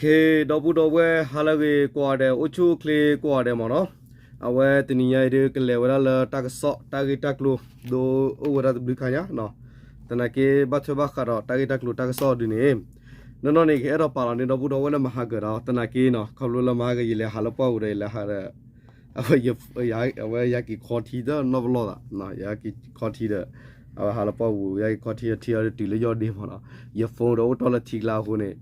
ဒီပုၢ်ဒီဝဲၢ် ဟါလၢအဂ့ၤကိးဂၤဒဲး, အိၣ်ဆူၣ်အိၣ်ချ့ကိးဂၤဒဲးမ့ၢ်နီၤ. အဝဲတနံၤညါအံၤဒုး ကလဲၤဝဲဒၣ်လၢတၢ်ကစီၣ် တၢ်ဂ့ၢ်တၢ်ကျိၤ ဒိအိၣ်ဝဲဒၣ်တဘျုးခါညါ, သနာ်က့ဘၣ်ထွဲဘၣ်ဃးဒီးတၢ်ဂ့ၢ်တၢ်ကျိၤတၢ်ကစီၣ်ဒုးန့ၣ်, နီၢ်နီၢ်န့ၣ် ကအဲၣ်ဒိးပာ်လီၤန့ၢ်ဒီပုၢ်ဒီဝဲၢ်လၢမၤဟးဂီၤဒီး သနာ်က့နီၤ, ခီဖျိလၢမၤဟးဂီၤ ယလဲၤဟးလၢပှၢ်ပူၤဒီး ယလဲၤဟးဒီး အဝဲယက့ၤခီထံတနီၣ်ပလီၢ်သး, ယက့ၤခီထံဒီး အဝဲဟးလၢပှၢ်ပူၤ ယက့ၤခီထံထံအီၤဒီးတုၤလၢယီၢ်ဒ့မ့ၢ်နီၤ, ယ phone ဒီးအိၣ်တ့ၢ်လၢထံကျါအဃိန့ၣ်,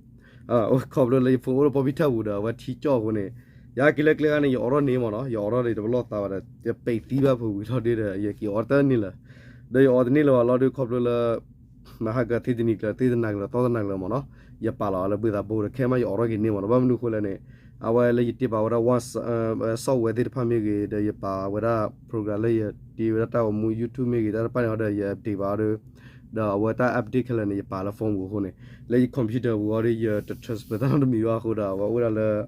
ခီဖျိလၢယ phone အိၣ်လၢပီပံထၢၣ်ပူၤဒီး အဝဲထံကၠီၣ်အဃိန့ၣ်, ယက့ၤလၢကျဲခါန့ၣ် ယအိးထီၣ်န့ၢ်မ့ၢ်နီၤ, ယအိးထီၣ်ဒီးတပလီၢ်သးဘၣ်ဒီး ယပံးသံဘၣ်ဖုးဝံၤလီၤဒုးဒီး ယက့ၤအိးတန့ၢ်လၢၤ, ဒီးယအိးတန့ၢ်လၢၤဘၣ်လီၤဒုး ခီဖျိလၢ မၤဟးဂီၤသ့တနံၤကျၢၤ သ့တနၤကျၢၤ သီတနၤကျၢၤမ့ၢ်နီၤ, ယပာ်လီၤအီၤလၢဘှ့သးဘိဒီး ခဲမးယအိးထီၣ်က့ၤန့ၢ်မ့ၢ်နီၤ, ဘၣ်မနုၤအဃိလဲၣ်န့ၣ်, အဝဲလၢယတ့ပာ်ဝဲဒၣ် software သ့ၣ်တဖၣ်မ့ၢ်ဂ့ၤ ဒီးယပာ်ဝဲဒၣ် program လၢယတ့ဝဲဒၣ်တၢ်ဂီၤမူ YouTube မ့ၢ်ဂ့ၤ တၢ်တဖၣ်န့ၣ်အီၤဒီး ယ update ဘၣ်အီၤဒီး, ဒီးအဝဲတၢ် update ခဲလၢာ်န့ၣ် ယပာ်လၢ phone ပူၤအဃိန့ၣ်, လၢယ computer ပူၤအီၤဒီး ယတ transfer တၢ်နီတမံၤဘၣ်အဃိဒီး အဝဲအိၣ်ဒၣ်လၢ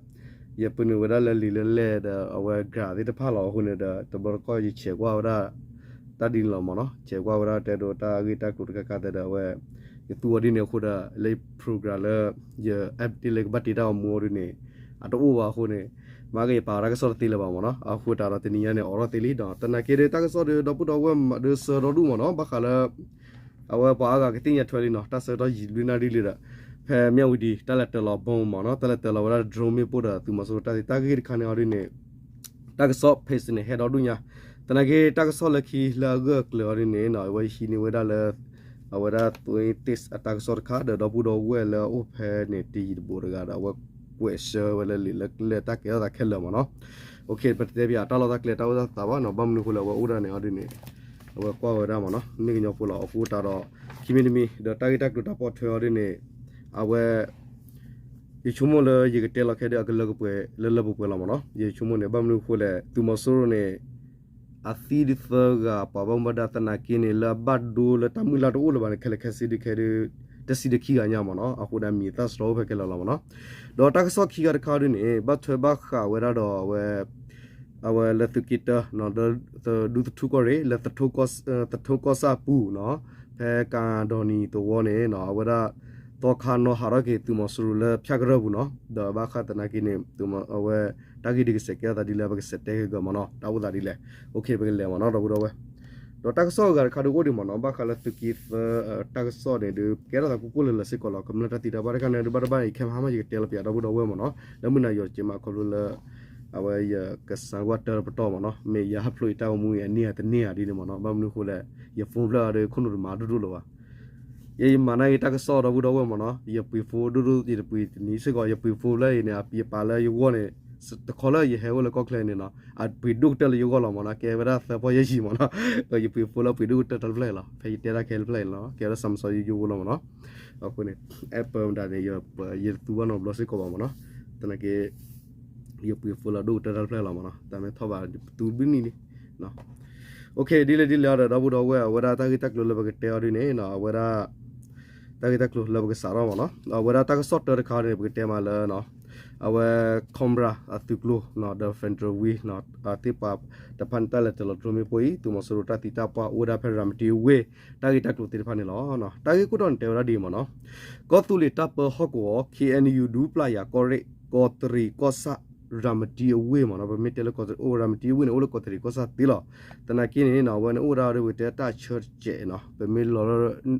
ယပနုာ်ဝဲဒၣ်လၢလံာ်လၢလဲၢ်ဒီး အဝဲ graph သ့ၣ်တဖၣ်လီၤအဃိန့ၣ်ဒီး တဘျီတခီၣ်ယဆဲးကွၢ်ဝဲဒၣ် တၢ်ဒ်န့ၣ်လီၤမ့ၢ်နီၤ, ဆဲးကွၢ်ဝဲဒၣ်တဲဒိးတၢ်ဂ့ၢ်တၢ်ကျိၤတခါခါသဲဒီး အဝဲ ယသူအီၤဒ်န့ၣ်အဃိဒီး လၢ program လၢ ယ update လၢကဘၣ်တ့တၢ်ဂီၤမူအီၤဒ်န့ၣ် အတအိၣ်ဘၣ်အဃိန့ၣ်, မ့ၢ်ကယပာ်တၢ်ကစီၣ်တသ့လၢၤဘၣ်မ့ၢ်နီၤ, အဃိသတးဒီးတနံၤညါန့ၣ် အိးထီၣ်သ့လံဒီး သနာ်က့ဒီးတၢ်ကစီၣ်ဒီး ဒီပုၢ်ဒီဝဲၢ်မးဒီးဆၢဒီဒူၣ်မ့ၢ်နီၤ, ဘၣ်ဃးလၢ အဝဲပှၤအါဂၤကသ့ၣ်ညါထွဲလံနီၤ, တၢ်ဆၢကတီၢ်ယံာ်လွံၢ်နၣ်ရံၣ်လံဒီး ဖဲမၠၣ်ဝံၤဒံး တၢ်လဲၤတၢၤလီၤ bomb မ့ၢ်နီၤ, တၢ်လဲၤတၢၤလီၤဝဲဒၣ် drone မ့ၣ်ပိၢ်ဒီး သုးမီၤစိရိၤတၢ်သံတၢ်ဂ့ၢ်တခါန့ၣ်အီၤဒ်န့ၣ်, တၢ်ကစီၣ် page န့ၣ် ဟဲဒီဒူၣ်ညါ, သနာ်က့တၢ်ကစီၣ်လၢခံလၢအဂၢၢ်အကျၢၤအီၤဒ်န့ၣ်နီၤ, အဝဲဟံးန့ၢ်ဝဲဒၣ်လၢ အဝဲဒၣ် Twitter အတၢ်ကစီၣ်တခါဒီး ဒီပုၢ်ဒီဝဲၢ်လၢအအိၣ်ဖဲန့ၣ်တယံၤတဘူးတဂၤဒီး အဝဲကွဲးဆှၢဝဲလၢလံာ်လၢကျဲတၢ်ကဲထီၣ်သးခဲလၢာ်မ့ၢ်နီၤ, ပတတဲပယၤတၢ်လီၢ်တၢ်ကျဲတၢ်အိၣ်တၢ်သးဘၣ်နီၤ, ဘၣ်မနုၤအဃိလဲၣ် အဝဲအိၣ်ဒၣ်န့ၣ်အီၤဒ်န့ၣ်, အဝဲကွၢ်ဝဲဒၣ်မ့ၢ်နီၤ, မ့ၢ်ကညီဖိလီၤ, အဃိသတးဒီး ခံမံၤတမံၤ ဒီးတၢ်ဂ့ၢ်တၢ်ကျိၤတၢ်ပိာ်ထွဲအီၤဒ်န့ၣ်, အဝဲ ယဆိကမိၣ်လၢယကတဲလီၤခဲဒ်အကလၢကပှဲၤလၢလၢပှဲၤပှဲၤလီၤမ့ၢ်နီၤ, ယဆိကမိၣ်န့ၣ် ဘၣ်မနုၤအဃိလဲၣ် သုးမီၤစိရိၤန့ၣ် အသံဒ်သၢဂၤပှၤဘၣ်မူဘၣ်ဒါသနာ်က့န့ၣ် လၢအဘၣ်ဒိလၢတၢ်မုၢ်လၢ်တအိၣ်လၢၤဘၣ်န့ၣ် ခဲလၢာ်ခဲဆ့ဒုးခဲဒုး တဆံဒီးခံဂၤညါမ့ၢ်နီၤ, အဃိဒၣ်မံၤသၣ်စရီအိၣ်ဖဲခဲလၢာ်လီၤမ့ၢ်နီၤ, ဒီးတၢ်ကစီၣ်ခံဂၤတခါဒ်န့ၣ် ဘၣ်ထွဲဘၣ်ဃးဝဲဒၣ်ဒီးအဝဲ အဝဲလၢသုးက့တၢ ဒူသထူကီၢ်ရ့ၣ် လၢ သထူကီၢ်ဆၣ်အပူၤနီၤ, ဖဲကၤဒီနံၤသဝီန့ၣ် အဝဲဒၣ် သီခါနီၤဟးထီၣ်က့ၤသုးမီၤစိရိၤလၢဖၠၣ်ကရၢၢ်ပူၤနီၤ, ဒီးဘၣ်ဃးသနာ်က့န့ၣ် အဝဲ တၢ်ဂ့ၢ်ဒ်ကစဲးကဲထီၣ်သးဒ်လဲၣ် ပကစဲးတဲက့ၤမ့ၢ်နီၤ, တၢ်အိၣ်သးဒ်လဲၣ်, ပကလဲၤမ့ၢ်နီၤ ဒီပုၢ်ဒီဝဲၢ်, ဒီးတၢ်ကစီၣ်အဂၤတခါဒုးအိၣ်ဒံးမ့ၢ်နီၤ, ဘၣ်ဃးလၢသုးက့သၢ တၢ်ကစီၣ်န့ၣ်ဒုး ကဲထီၣ်သးကိၢ်ကိၢ်လၢၤလၢၤစ့ၢ်ကီးလီၤ, ကမျၢၢ်တၢ်သံတၢ်ပှၢ်တခါန့ၣ်ဒုး ဘၣ်တဘၣ်န့ၣ် ယခဲမဟါမး ယကတဲလီၤပျးဒီပုၢ်ဒီဝဲၢ်မ့ၢ်နီၤ, လၢမုၢ်နၤယိၤက့မး ခီဖျိလၢ အဝဲယကစၢ်ကွၢ်တၢၢ်တပတီၢ်မ့ၢ်နီၤ, မ့ၢ်ယဟးဖျိးယတၢ်ဂီၤမူအံၤအန့ၢ်ဧါတန့ၢ်ဧါဒ်န့ၣ်မ့ၢ်နီၤ, ဘၣ်မနုၤအဃိလဲၣ် ယ phone ဖျၢၣ်အီၤဒီး ခိၣ်နူာ်တမၤဒိၣ်ဒိၣ်လၢၤဘၣ်, ယဲယမၤန့ၢ်က့ၤတၢ်ကစီၣ်ဒီပုၢ်ဒီဝဲၢ်မ့ၢ်နီၤ, ယပှ့ၤ phone ဒိၣ်ဒိၣ် ယတပှ့ၤတနံၤစ့ၢ်ကီး, ယပှ့ၤ phone ဖျၢၣ်အံၤန့ၣ် ယပာ်လၢယဂီၢ်န့ၣ်, တခီလၢယဟဲအိၣ်လၢကီၢ်ချၢန့ၣ်နီၤ, အပှ့ၤဒိၣ်ကတၢၢ်လၢယဂီၢ်လီၤမ့ၢ်နီၤ, ကဲဝဲဒၣ်သၢပီၢ်ယဲၢ်ဆံမ့ၢ်နီၤ, ယပှ့ၤ phone လၢပှ့ၤဒိၣ်ကတၢၢ်တၢ်တဖျၢၣ်အံၤလီၤ, ဖဲယတဲတၢ်ခဲလၢာ်တဖျၢၣ်အံၤလီၤ, ကဲဝဲဒၣ် Samsung ယိယိဖိလီၤမ့ၢ်နီၤ, အဃိန့ၣ် Apple မတၤန့ၣ် ယတသူဘၣ်နီတဘျီစ့ၢ်ကီးဘၣ်မ့ၢ်နီၤ, သနာ်က့ ယပှ့ၤ phone လၢဒိၣ်ကတၢၢ်တၢ်တဖျၢၣ်လီၤမ့ၢ်နီၤ, တၢ်မ့ၢ်ထီၣ်ဘၣ် ယပသူဘျုးနံၣ်လံ, ဒ်လဲၣ်ဒ်လဲၣ်အီၤဒီး ဒီပုၢ်ဒီဝဲၢ် အဝဲဒၣ်တၢ်ဂ့ၢ်တၢ်ကျိၤလၢပကတဲအီၤဒ်န့ၣ် အဝဲဒၣ် တၢ်ဂ့ၢ်တၢ်ကျိၤလၢပကစးထီၣ်မ့ၢ်နီၤ, အဝဲဒၣ်တၢ်ကစီၣ်တၢတခါန့ၣ် ပကတဲမးလၢ အဝဲ Cobra အသုးကျိၤ ဒီး Federal Wing သ့ၣ်ပှၤတဖၣ်န့ၣ် တၢ်လဲၤတၢၤလီၤ drone မ့ၣ်ပိၢ်အံၤ သုးမီၤစိရိၤတၢ်သံတၢ်ပှၢ်အိၣ်ဝဲဒၣ်ဖဲ ရၤမတံဝ့ၢ် တၢ်ဂ့ၢ်တၢ်ကျိၤသ့ၣ်တဖၣ်န့ၣ်လီၤ. တၢ်ဂ့ၢ်ခိၣ်တီန့ၣ် တဲဝဲဒၣ်ဒ်အံၤမ့ၢ်နီၤ, ကီၢ်သူလ့ၤတၢ်ပၢဟီၣ်ကဝီၤ ခ့ၣ်အဲၣ်ယူၣ် ဒူပျၢ်ယၤကီၢ်ရ့ၣ် ကီးတရံးကီၢ်ဆၣ် ရၤမတံအဝ့ၢ်မ့ၢ်နီၤ, ပမ့ၢ်တဲလၢကီးတရံး အိၣ်ရၤမတံအဝ့ၢ်န့ၣ် အိၣ်လၢကီးတရံးကီၢ်ဆၣ်သ့လီၤ. သနာ်က့န့ၣ်နီၤ အဝဲန့ၣ်အိၣ်ဝဲဒၣ်ဒီး ပကတဲတၢ်ဆၢတစဲးနီၤ, ပမ့ၢ်လီၤလၢ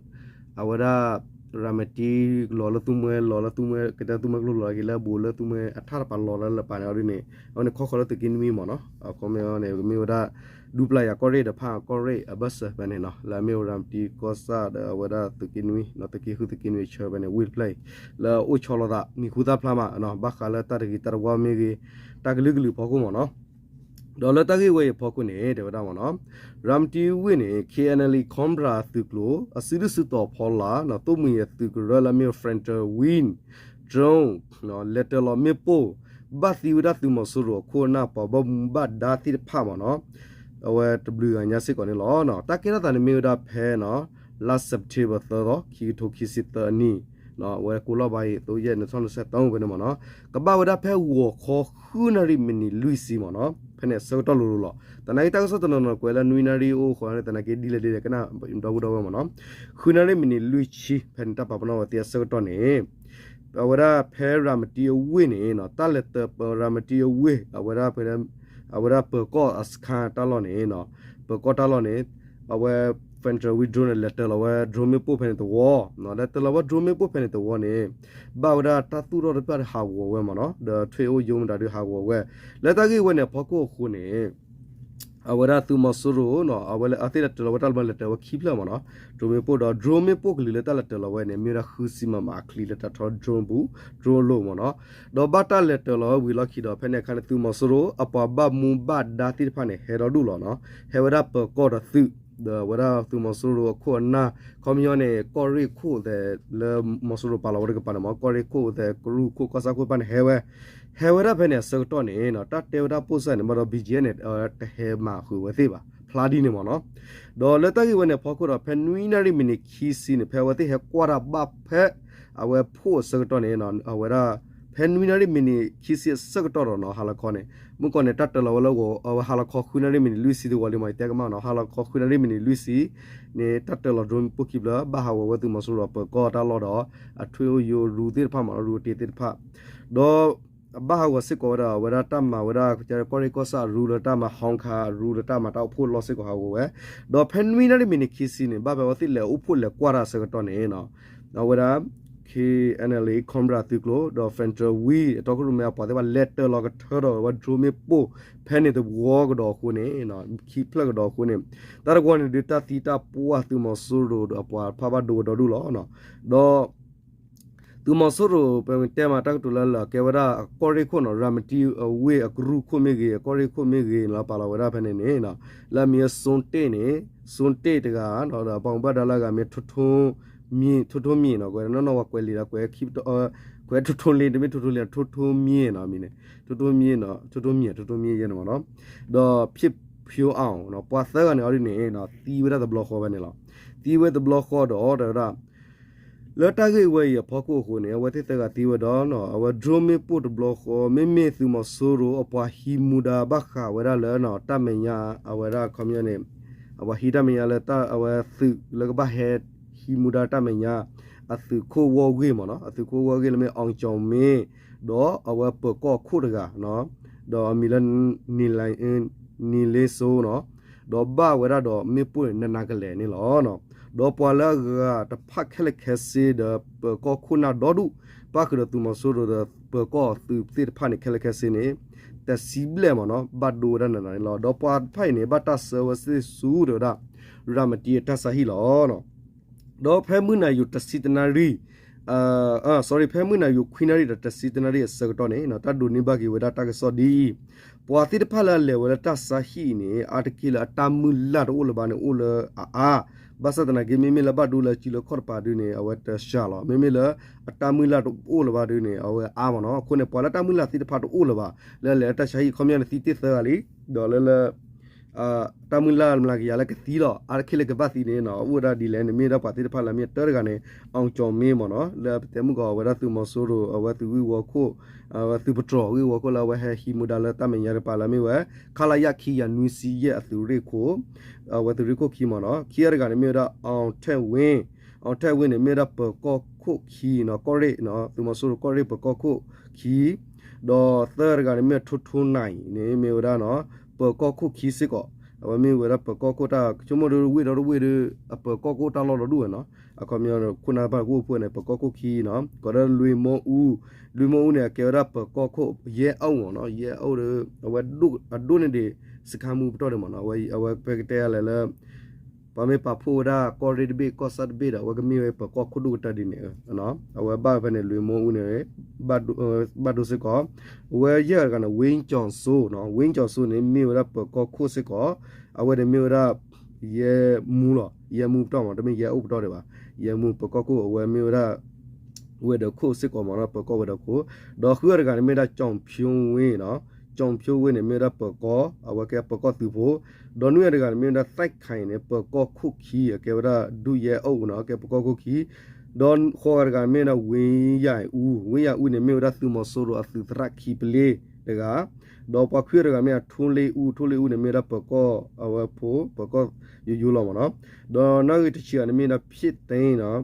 အဝဲဒၣ် ရၤမတံလီၤလၢသူမှဲ လီၤလၢသူမှဲ ကတဲသူမှဲကျိလီၤက့ၤလၢအဘူးလၢသူမှဲအထၣ်တပၤလီၤလၢလၢပာ်န့ၣ်အီၤဒ်န့ၣ် အဝဲန့ၣ်ခီဃီလၢသုးက့နွံမ့ၢ်နီၤ, အခီပညီန့ၣ် ကမ့ၢ်ဝဲဒၣ် ဒူပျၢ်ယၤကီၢ်ရ့ၣ်ဒီးဖးကီၢ်ရ့ၣ်အဘၢၣ်စၢၤဖဲန့ၣ်နီၤ, လၢအမ့ၢ်ဝဲရၤမတံကီၢ်ဆၣ်ဒီးအဝဲဒၣ်သုးက့နွံနီၤ, သုးက့ဃုသုးက့နွံအဆၢဖဲန့ၣ် ဝ့ၢ်တဖျၢၣ်အံၤ လၢအအိၣ်ဆီလီၤသး မံၤဟူသၣ်ဖျါမးနီၤ, ဘၣ်ဃးလၢတၢ်တဂ့ၤတၢ်တဝါမ့ၢ်ဂ့ၤ တၢ်ကလုာ်ကလုာ်ဖီခိၣ်မ့ၢ်နီၤ. ဒီးလၢတၢ်ဂ့ၢ်ဝဲအံၤအဖီခိၣ်န့ၣ် တဲဝဲဒၣ်မ့ၢ်နီၤ, ရၤမတံဝ့ၢ်န့ၣ် ခ့ၣ်အဲၣ်ယူၣ် Cobra အသုးကျိၤ အစုဒုၣ်စုတီၤဖီလာ် သိၣ်မှံၤအသုးကရၢလၢအမ့ၢ် Federal Wing drone လဲၤတၢၤလီၤမ့ၣ်ပိၢ် ဘၣ်သံဝဲဒၣ်သုးမီၤစိရိၤအခိၣ်အနၢ် ပှၤဘၣ်မူဘၣ်ဒါသ့ၣ်တဖၣ်မ့ၢ်နီၤ, အဝဲတဘျုးဂၤညါစ့ၢ်ကီးန့ၣ်လီၤ. တၢ်ကဲထီၣ်သးန့ၣ်မ့ၢ်ဝဲဒၣ်ဖဲနီၤ လါ September သၢသီ ခံကထိခံဆံသၢအနံၣ် အဝဲကိးလီၢ်ဘၣ်အံၤ သိယဲၢ် နံၣ်ထီၣ်နံၣ်ဆဲးသီဖဲန့ၣ်မ့ၢ်နီၤ, ကဘၣ်ဝဲဒၣ်ဖဲဂီၤခီဃုနၣ်ရံၣ်မံးနံးလွံၢ်ဆံမ့ၢ်နီၤ, ဖဲန့ၣ်အဆၢကတီၢ်လိၤလိၤလီၤ. သနာ်က့တၢ်ကစီၣ်တနီၤနီၤကွဲးလၢနွံနၣ်ရံၣ်အိၣ်ဃီန့ၣ် သနာ်က့ဒ်လဲၣ်ဒ်လဲၣ်ကနၣ်ဒီပုၢ်ဒီဝဲၢ်မ့ၢ်နီၤ, ဃုနၣ်ရံၣ်မံးနံးလွံၢ်ဆံ ဖဲန့ၣ်တၢ်ပာ်ပနီၣ်ဝဲသ့အဆၢကတီၢ်န့ၣ် အဝဲဒၣ်ဖဲရၤမတံအဝ့ၢ်န့ၣ်နီၤ တၢ်လဲၤတၢၤပၢၤရၤမတံအဝ့ၢ် အဝဲဒၣ် အဝဲဒၣ်ပၢၤကီၢ်အစခါတၢ်လီၢ်န့ၣ်နီၤ ပၢၤကီၢ်တၢ်လီၢ်န့ၣ် အဝဲ federal wing drone န့ၣ် လဲၤတၢၤလီၤဝဲ drone မ့ၣ်ပိၢ်ဖဲန့ၣ်တဝီ လဲၤတၢၤလီၤဝဲ drone မ့ၣ်ပိၢ်ဖဲန့ၣ်တဝီန့ၣ် ဘၣ်ဝဲဒၣ်တၢ်သူၣ်ထီၣ်တဖၣ်ဟးဂီၤဝဲမ့ၢ်နီၤ ဒီးထွ့အိၣ်ယိမတၤဒုးဟးဂီၤဝဲ လၢတၢ်ဂ့ၢ်ဝဲန့ၣ်အဖီခိၣ်အဃိန့ၣ် အဝဲဒၣ်သုးမီၤစိရိၤနီၤ အဝဲလၢအသ့ၣ်လဲၤတၢၤလီၤဝဲတၢ်လီၢ်မ့ၢ်လဲၤတၢၤဝဲခံဖျၢၣ်မ့ၢ်နီၤ drone မ့ၣ်ပိၢ်ဒီး drone မ့ၣ်ပိၢ်ကလုာ်လၢတၢ်လဲၤတၢၤလီၤဝဲန့ၣ် မ့ၢ်ဝဲဒၣ်ဃုဆံ မမ အချံလၢတၢ်ထီ drone ပူၤ drone အလိၤမ့ၢ်နီၤ ဒီးဘၣ်တၢ်လဲၤတၢၤလီၤဝဲဝံၤလီၢ်ခံဒီး ဖဲန့ၣ်အခါန့ၣ် သုးမီၤစိရိၤ အပှၤဘၣ်မူဘၣ်ဒါသ့ၣ်တဖၣ်န့ၣ် ဟဲဒီဒူၣ်လီၤနီၤ ဟဲဝဲဒၣ်ပၢၤကီၢ်ဒီးသုး ဒီးဝဲဒၣ်သုးမီၤစိရိၤအခိၣ်အနၢ် ခီပညီန့ၣ် ကီၢ်ရ့ၣ်ခိၣ်သဲးလၢမီၤစိရိၤပာ်လီၤဝဲတကပၤန့ၣ်မ့ၢ် ကီၢ်ရ့ၣ်ခိၣ်သဲး ကရူၢ်ခိၣ် ကီၢ်ဆၣ်ခိၣ်တဖၣ်န့ၣ် ဟဲဝဲ ဟဲဝဲဒၣ်ဖဲန့ၣ်အဆၢကတီၢ်န့ၣ်နီၤ တၢ်တဲဝဲဒၣ်ပိၢ်စၢ်န့ၣ် ဘၣ်ဒီး ဘီၣ်ကၠံၣ်အဲၣ်န့ၣ် တဟဲမၤဃုာ်ဝဲသ့ၣ်ဘၣ် ဖျါဒ်န့ၣ်မ့ၢ်နီၤ ဒီးလၢတၢ်ဂ့ၢ်ဝဲန့ၣ်အဖီခိၣ်ဒီး ဖဲနွံနၣ်ရံၣ်မံးနံးခံဆံန့ၣ် ဖဲအဝဲသ့ၣ်ဟဲကွၢ်တၢ်ဘၣ်ဖဲ အဝဲဖှိၣ်အဆၢကတီၢ်န့ၣ် အဝဲဒၣ် ဖဲနွံနၣ်ရံၣ်မံးနံးခံဆံအဆၢကတီၢ်ဒီးနီၤ ဟါလီၤခီန့ၣ် မုၢ်ကီၢ်န့ၣ် တၢ်တၢၤလီၤဝဲလၢဂီၤ အဝဲဟါလီၤခီဃုနၣ်ရံၣ်မံးနံးလွံၢ်ဆံတဝီလံမ့ၢ် ယတဲကမၣ်နီၤ ဟါလီၤခီဃုနၣ်ရံၣ်မံးနံးလွံၢ်ဆံန့ၣ် တၢ်တၢၤလီၤ drone မ့ၣ်ပိၢ်ခံဖျၢၣ် ဘၣ်ဟးဂီၤဝဲသုးမီၤစိရိၤပၢၤကီၢ်တၢ်လီၢ်ဒီး အထွ့အိၣ်ယိရူသ့ၣ်တဖၣ်မ့ၢ်နီၤ ရူအတ့သ့ၣ်တဖၣ် ဒီး ဘၣ်ဟးဂီၤစ့ၢ်ကီးဝဲဒၣ် အဝဲဒၣ်တၢ်မၤဝဲဒၣ် ကီၢ်ရ့ၣ်ကီၢ်ဆၣ်အရူလၢတၢ်မၤ ဟီၣ်ခါအရူလၢတၢ်မၤတၢ်အိၣ်ဖှိၣ်လီၢ်စ့ၢ်ကီးဟးဂီၤဝဲ ဒီးဖဲနွံနၣ်ရံၣ်မံးနံးခံဆံန့ၣ် ဘၣ်ဖဲအဝဲသ့ၣ်လဲၤအိၣ်ဖှိၣ်လဲၤကွၢ်တၢ်အဆၢကတီၢ်န့ၣ် အဝဲဒၣ် ခ့ၣ်အဲၣ်အၣ်လ်အ့ Cobra သုးကျိၤ ဒီး Federal Wing အတီခိၣ်ရိၣ်မဲအပှၤသ့ၣ်တဖၣ် လဲၤတၢၤလီၤကထၢထီၣ်ဝဲ drone မ့ၣ်ပိၢ် ဖဲန့ၣ်တဝီကဒီးအဃိန့ၣ် ခံဖျၢၣ်ကဒီးအဃိန့ၣ် တၢ်တဝီန့ၣ်ဒုး တၢ်သံတၢ်ပှၢ်သုးမီၤစိရိၤဒီးအပှၤတဖၣ်ဘၣ်ဒိဝဲဒီဒူၣ်လီၤ. ဒီး သုးမီၤစိရိၤ ပတဲမးတၢ်ကတိၤလၢလၢ ကဲဝဲဒၣ်အကီၢ်ရ့ၣ်ခိၣ်နီၤ ရၤမတံအဝ့ၢ်အကရူၢ်ခိၣ်မ့ၢ်ဂ့ၤ အကီၢ်ရ့ၣ်ခိၣ်မ့ၢ်ဂ့ၤန့ၣ်လီၤ ပာ်လီၤဝဲဒၣ်ဖဲန့ၣ်န့ၣ် လၢအမံၤ Zone တ့ၢ်န့ၣ် Zone တ့ၢ်တဂၤ ဒီးပှၤဘၣ်ဒါလၢအဂၤမ့ၢ် ထိထိမံၤ ထိထိမံၤနီၤ ကွဲးနီၢ်နီၢ်ဝဲကွဲးလံာ်ဒီး ကွဲး ကွဲးထိထိလ့ တမ့ၢ်ထိထိလ့ ထိထိမံၤနီၤ မံၤန့ၣ် ထိထိမံၤ ထိထိမံၤ ထိထိမံၤယဲန့ၣ်မ့ၢ်နီၤ ဒီး ဖံးဖၠိအီၣ် ပှၤသၢဂၤန့ၣ်အီၤဒ်န့ၣ် သံဝဲဒၣ်တဘျီဃီဖဲန့ၣ်လီၤ. သံဝဲတဘျီဃီဒီး တဲဝဲဒၣ် လၢတၢ်ဂ့ၢ်ဝဲအံၤအဖီခိၣ်အဃိန့ၣ် အဝဲသ့ၣ်သၢဂၤသံဝဲဒီး အဝဲ drone မ့ၣ်ပိၢ်တဘျီဃီ မ့မ့ၢ်သုးမီၤစိရိၤအပှၤဟံးမူဒါဘၣ်ဃးဝဲဒၣ်လၢ တၢ်မဲာ်ညါ အဝဲဒၣ်ခီပညီန့ၣ် အပှၤဟံးတၢ်မဲာ်ညါလၢ အဝဲသုးလၢကဘၣ်ဟဲဟံးမူဒါတၢ်မဲာ်ညါ အသုးခိၣ်ဝီၢ်ဂ့ၢ်မ့ၢ်နီၤ အသုးခိၣ်ဝီၢ်ဂ့ၢ်လၢမ့ၢ် အောင်ကျော်မင်း ဒီးအဝဲပၢၤကီၢ်ခိၣ်တဂၤ ဒီးအမံၤလၢ နီလ့စိနီၤ ဒီးဘၣ်ဝဲဒၣ်ဒီးမ့ၣ်ပိၢ်န့ၣ် နးနးကလဲာ်န့ၣ်လီၤ. ဒီးပှၤလၢအဂၤတဖၣ်ခဲလၢာ်ခဲဆ့ဒီး ပၢၤကီၢ်ခိၣ်နၢ်ဒီဒူၣ် ပၣ်ဃုာ်ဒီးသုးမီၤစိရိၤဒီးပၢၤကီၢ်သုးသ့ၣ်တဖၣ်န့ၣ် ခဲလၢာ်ခဲဆ့န့ၣ် တဆံဘျဲၣ်မ့ၢ်နီၤ ဘၣ်ဒိဝဲဒၣ်နးနးန့ၣ်လီၤ. ဒီးပှၤတဖၣ်အံၤန့ၣ် ဘၣ်တၢ်ဆှၢဝဲသ့ၣ်ဆူ တဲဝဲဒၣ် ရၤမတံအတၢ်ဆါဟံၣ်လီၤ. ဒီးဖဲမုၢ်နၤယိာ်တဆံတနၣ်ရံၣ် sorry ဖဲမုၢ်နၤယိာ်ခွံနၣ်ရံၣ်ဒီးတဆံတနၣ်ရံၣ်အဆၢကတီၢ်န့ၣ် တၢ်ဒိးန့ၢ်ဘၣ်က့ၤဝဲဒၣ်တၢ်ကစီၣ်ဒ်အံၤ, ပှၤသ့ၣ်တဖၣ်လၢအလဲၤဝဲလၢတၢ်ဆါဟံၣ်အံၤန့ၣ် အါတက့ၢ်လၢအတၢ်မုၢ်လၢ်တအိၣ်လၢၤဘၣ်န့ၣ် အိၣ်လၢအအါ, ဘၣ်ဆၣ်သနာ်က့ မ့မ့ၢ်လၢဘၣ်ဒိလၢစုလၢခီၣ်တပၤဒုန့ၣ် အဝဲတစှၤလီၤ. မ့မ့ၢ်လၢအတၢ်မုၢ်လၢ်တအိၣ်လၢၤဘၣ်ဒုန့ၣ် အဝဲအါမ့ၢ်နီၤ. အဃိန့ၣ် ပှၤလၢတၢ်မုၢ်လၢ်သ့ၣ်တဖၣ်တအိၣ်လၢၤဘၣ် လၢအလဲၤလၢတၢ်ဆါဟံၣ် ခီပညီန့ၣ် သံတ့ၢ်သၢဂၤလံ, ဒီးလၢလၢ တၢ်မုၢ်လၢ်မျးကယၤလၢကသံလီၤ. အါတက့ၢ်လၢကဘၣ်သံန့ၣ်နီၤ အိၣ်ဝဲဒၣ်ဒ်လဲၣ်န့ၣ် မ့ၢ်ဝဲဒၣ်ပှၤသ့ၣ်တဖၣ်လၢမ့ၢ်တၢတဂၤန့ၣ် အောင်ကျော်မင်းမ့ၢ်နီၤ လၢပတဲမုၢ်ကီးဝဲဒၣ်သုးမီၤစိရိၤ အဝဲသုးဂ့ၢ်ဝီခိၣ် အဝဲသုးပတြီၤဂ့ၢ်ဝီခိၣ်လၢအဝဲဟဲဟံးမူဒါလၢတၢ်မဲာ်ညါတပၤလၢမ့ၢ်ဝဲ ခလရ ခံကယၤနွံဆံယဲၢ်အသုးရ့ၣ်ခိၣ် အဝဲသုးရ့ၣ်ခိၣ်ခံမ့ၢ်နီၤ. ခံဂၤတဂၤန့ၣ်မ့ၢ်ဝဲဒၣ် အောင်ထက်ဝင်း, အောင်ထက်ဝင်းန့ၣ် မ့ၢ်ဝဲဒၣ်ပၢၤကီၢ်ခိၣ်ခံနီၤ ကီၢ်ရ့ၣ် သုးမီၤစိရိၤကီၢ်ရ့ၣ်ပၢၤကီၢ်ခိၣ်ခံ ဒီးသၢဂၤတဂၤန့ၣ်မ့ၢ်ဝဲ ထိထိနၢ်အံၤန့ၣ် မ့ၢ်ဝဲဒၣ်နီၤ ပၢၤကီၢ်ခိၣ်ခံစ့ၢ်ကီး, အဝဲမ့ၢ်ဝဲဒၣ်ပၢၤကီၢ်ခိၣ်တၢ် ဆိကမိၣ်ဒ်ဝ့ၢ်ဒီတဝ့ၢ်ဒီး အပၢၤကီၢ်ခိၣ်တၢ်လီၢ်ဒီဒူၣ်ဝဲနီၤ. အခီပညီခိၣ်နၢ်တဖၣ်ကအိၣ်ဖှိၣ်န့ၣ် ပၢၤကီၢ်ခိၣ်ခံနီၤ ကိးဒီး လွေးမီအူ, လွေးမီအူန့ၣ် အကဲဝဲဒၣ်ပၢၤကီၢ်ခိၣ်ယဲၢ်အိၣ်မ့ၢ်နီၤ ယဲၢ်အိၣ်ဒီး အဝဲအဒိၣ်န့ၢ်ဒံးစခါမူပတီၢ်ဒံးမ့ၢ်နီၤ အဝဲပကတဲလဲၣ်လၢ ပှၤမ့ၢ်ပာ်ဖှိၣ်ဝဲဒၣ်ကီၢ်ရ့ၣ်တဘ့ၣ် ကီၢ်ဆၣ်တဘ့ၣ်ဒီး အဝဲကမ့ၢ်ဝဲပၢၤကီၢ်ခိၣ်ဒိၣ်ကတၢၢ်ဒ်န့ၣ် အဝဲဘၣ်ဝဲဖဲန့ၣ် လွေးမီအူန့ၣ် ဘၣ်ဒိစ့ၢ်ကီး, အဝဲယဲၢ်ဂၤတဂၤန့ၣ် ဝ့ကၠီၤစိနီၤ ဝ့ကၠီၤစိန့ၣ် မ့ၢ်ဝဲဒၣ်ပၢၤကီၢ်ခိၣ်စ့ၢ်ကီး, အဝဲန့ၣ်မ့ၢ်ဝဲဒၣ် ယဲၢ်မူလီၤ ယဲၢ်မူပတီၢ်မ့ၢ် တမ့ၢ်ယဲၢ်အိၣ်ပတီၢ်ဒံးဘၣ်, ယဲၢ်မူပၢၤကီၢ်ခိၣ် အဝဲမ့ၢ်ဝဲဒၣ် ဝဲၤဒၢးခိၣ်စ့ၢ်ကီးမ့ၢ်နီၤ ပၢၤကီၢ်ဝဲၤဒၢးခိၣ်, ဒီးဃုဂၤတဂၤန့ၣ်မ့ၢ်ဝဲဒၣ် ကၠီၣ်ဖၠိဝ့ၣ်နီၤ, ကၠီၣ်ဖၠိဝ့ၣ်န့ၣ် မ့ၢ်ဝဲဒၣ်ပၢၤကီၢ် အဝဲကဲပၢၤကီၢ်သုးဖိ, ဒီးနွံဂၤတဂၤန့ၣ်မ့ၢ်ဝဲဒၣ် သဲၣ်ခၢၣ်န့ၣ် ပၢၤကီၢ်ခိၣ်ခံ အကဲဝဲဒၣ် ဒုရဲအုပ်နီၤ ကဲပၢၤကီၢ်ခိၣ်ခံ, ဒီးဃိးဂၤတဂၤန့ၣ်မ့ၢ်ဝဲဒၣ် ဝ့ယၤအူ, ဝ့ယၤအူန့ၣ် မ့ၢ်ဝဲဒၣ်သုးမီၤစိရိၤအသုးသရၣ်ခံပလ့ တဂၤ, ဒီးပှၤခွံဂၤတဂၤမ့ၢ်ဒၣ် ထိလ့အူ, ထိလ့အူန့ၣ်မ့ၢ်ဝဲဒၣ်ပၢၤကီၢ်အဝဲဖိ, ပၢၤကီၢ်ယိယိလီၤမ့ၢ်နီၤ. ဒီးနီၣ်ဂံၢ်တဆံဂၤန့ၣ်မ့ၢ်ဝဲဒၣ် ဖျ့ၣ်သ့နီၤ,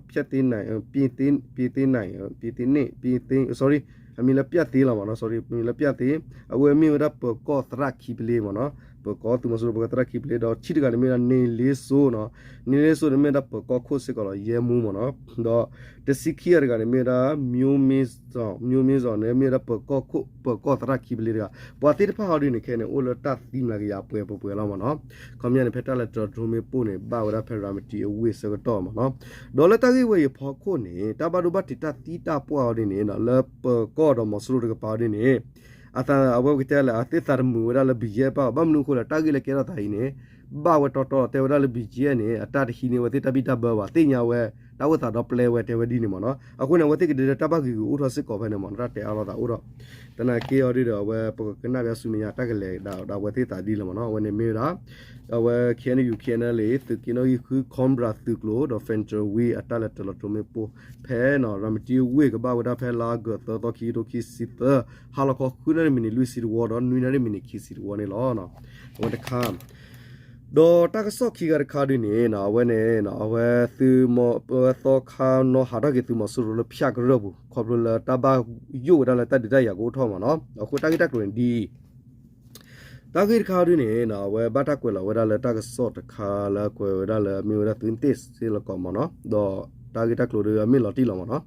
ဖျ့ၣ်သ့, ပျ့ၤသ့နံၣ်, ပျ့ၤသ့နံၣ်, ပျ့ၤသ့နံၣ်, sorry, အမံၤလၢပျၢ်သ့လီၤမ့ၢ်နီၤ, sorry, အမံၤလၢပျၢ်သ့, အဝဲမ့ၢ်ဝဲဒၣ်ပၢၤကီၢ်သရၣ်ခံပလ့မ့ၢ်နီၤ, ပၢၤကီၢ်သုးမီၤစိရိၤပၢၤကီၢ်သရၣ်ခံပလ့, ဒီးဆံတဂၤန့ၣ်မ့ၢ်ဝဲဒၣ် န့ၢ်လ့စိနီၤ, န့ၢ်လ့စိန့ၣ်မ့ၢ်ဝဲဒၣ်ပၢၤကီၢ်ခိၣ်စ့ၢ်ကီးလီၤ, ယဲၢ်မူမ့ၢ်နီၤ. ဒီးတဆံခံဂၤတဂၤန့ၣ်မ့ၢ်ဝဲဒၣ် မျိုးမင်းဇော်, မျိုးမင်းဇော်န့ၣ်မ့ၢ်ဝဲဒၣ်ပၢၤကီၢ်ခိၣ်, ပၢၤကီၢ်သရၣ်ခံပလ့တဂၤ, ပှၤသ့ၣ်တဖၣ်အီၤဒ်န့ၣ်ခဲအံၤန့ၣ် အိၣ်လၢတၢ်သံမျးကယၤပှဲၤပှဲၤပှဲၤလီၤမ့ၢ်နီၤ. ခီပညီန့ၣ် ဖဲတၢ်လဲၤတြီတရိမ့ၣ်ပိၢ်န့ၣ် ဘၣ်ဝဲဒၣ်ဖဲရၤမတံအဝ့ၢ်ဆၢကတီၢ်မ့ၢ်နီၤ. ဒီးလၢတၢ်ဂ့ၢ်ဝဲအံၤအဖီခိၣ်န့ၣ် တၢ်ဘၣ်ဒိဘၣ်ထံးတၢ်သံတၢ်ပှၢ်အီၤဒ်န့ၣ် လၢပၢၤကီၢ်ဒီးမီၤစိရိၤတကပၤအီၤဒ်န့ၣ် အသးအဝဲပကတဲလၢ အသ့ၣ်သးတမုာ်ဝဲဒၣ်လၢ BGF ဘၣ်, ဘၣ်မနုၤအဃိလဲၣ် တၢ်ဂ့ၢ်လၢကဲထီၣ်သးအံၤန့ၣ် ဘၣ်ဝဲတီတီ တဲဝဲဒၣ်လၢ BGF န့ၣ် အတၢ်တဟံးန့ၢ်အဝဲသ့ၣ်တၢ်ဘံၣ်တၢ်ဘၢဘၣ်, သ့ၣ်ညါဝဲ တၢ်အိၣ်သးဒီပျဲဝဲ တဲဝဲဒ်န့ၣ်မ့ၢ်နီၤ. အဃိန့ၣ် အဝဲသ့ၣ်ကဒဲဒဲတၢ်ဘၣ်ဂံာ်ဂူာ်အိၣ်ထီၣ်စ့ၢ်ကီးဖဲန့ၣ်မ့ၢ်နီၤ, တၢ်တဲအါလိာ်သးအိၣ်ဒီး သနာ်က့အီၤဒ်ဒီး အဝဲပကကနၣ်ဘၣ်ဆူမဲာ်ညါ တၢ်ကလဲၤဒၣ်အဝဲသ့ၣ်သးဒ်လဲၣ်မ့ၢ်နီၤ. အဝဲန့ၣ်မ့ၢ်ဝဲဒၣ် အဝဲ KNU KNLA သုးက့နီၣ်ဂံၢ်ဃု Cobra သုးကျိၤ ဒီး Federal Wing အတၢ်လဲၤတြီတရိမ့ၣ်ပိၢ် ဖဲရၤမတံဝ့ၢ်ကဘၣ်ဝဲဒၣ်ဖဲလါအီကူးသၢသီ ခံကထိခံဆံသၢ ဟါလီၤခီဃုနၣ်ရံၣ်မံးနံးလွံၢ်ဆံတဝီ ဒီးနွံနၣ်ရံၣ်မံးနံးခံဆံတဝီန့ၣ်လီၤ. အဝဲတခါ ဒီးတၢ်ကစီၣ်ခံဂၤတခါဒ်န့ၣ် အဝဲန့ၣ် အဝဲသုးမီၤ အဝဲသီခါနီၤဟးထီၣ်က့ၤသုးမီၤစိရိၤလၢဖၠၣ်ကရၢၢ်ပူၤ ခီဖျိလၢတၢ်ဘၣ်ယိၣ်ဝဲဒၣ်လၢတၢ်ဒုးတၢ်ယၤကအိၣ်ထီၣ်မ့ၢ်နီၤ. အဃိတၢ်ဂ့ၢ်တၢ်ကျိၤန့ၣ်ဒ်အံၤ တၢ်ဂ့ၢ်တခါဒ်န့ၣ် အဝဲဘၣ်တၢ်ကွဲးလီၤဝဲဒၣ်လၢတၢ်ကစီၣ်တခါလၢအကွဲးဝဲဒၣ်လၢအမ့ၢ်ဝဲဒၣ်သုးသ့ၣ်စ့လီၤကီးမ့ၢ်နီၤ, ဒီးတၢ်ဂ့ၢ်တၢ်ကျိၤဒီးအမ့ၢ်လီၤတံၢ်လီၤမ့ၢ်နီၤ.